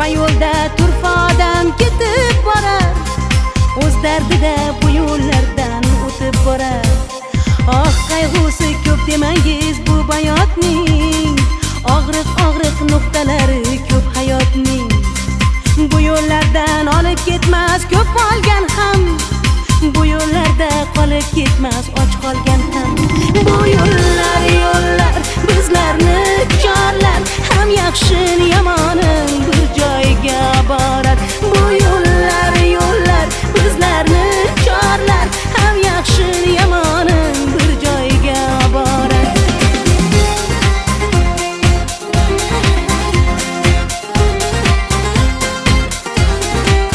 Hamma yo'lda turfa odam ketib borar, o'z dardida bu yo'llardan o'tib borar. Oh, qayg'usi ko'p demangiz bu bayotning, og'riq og'riq nuqtalari ko'p hayotning. Bu yo'llardan olib ketmas ko'p olgan ham, bu yo'llarda qolib ketmas och qolgan.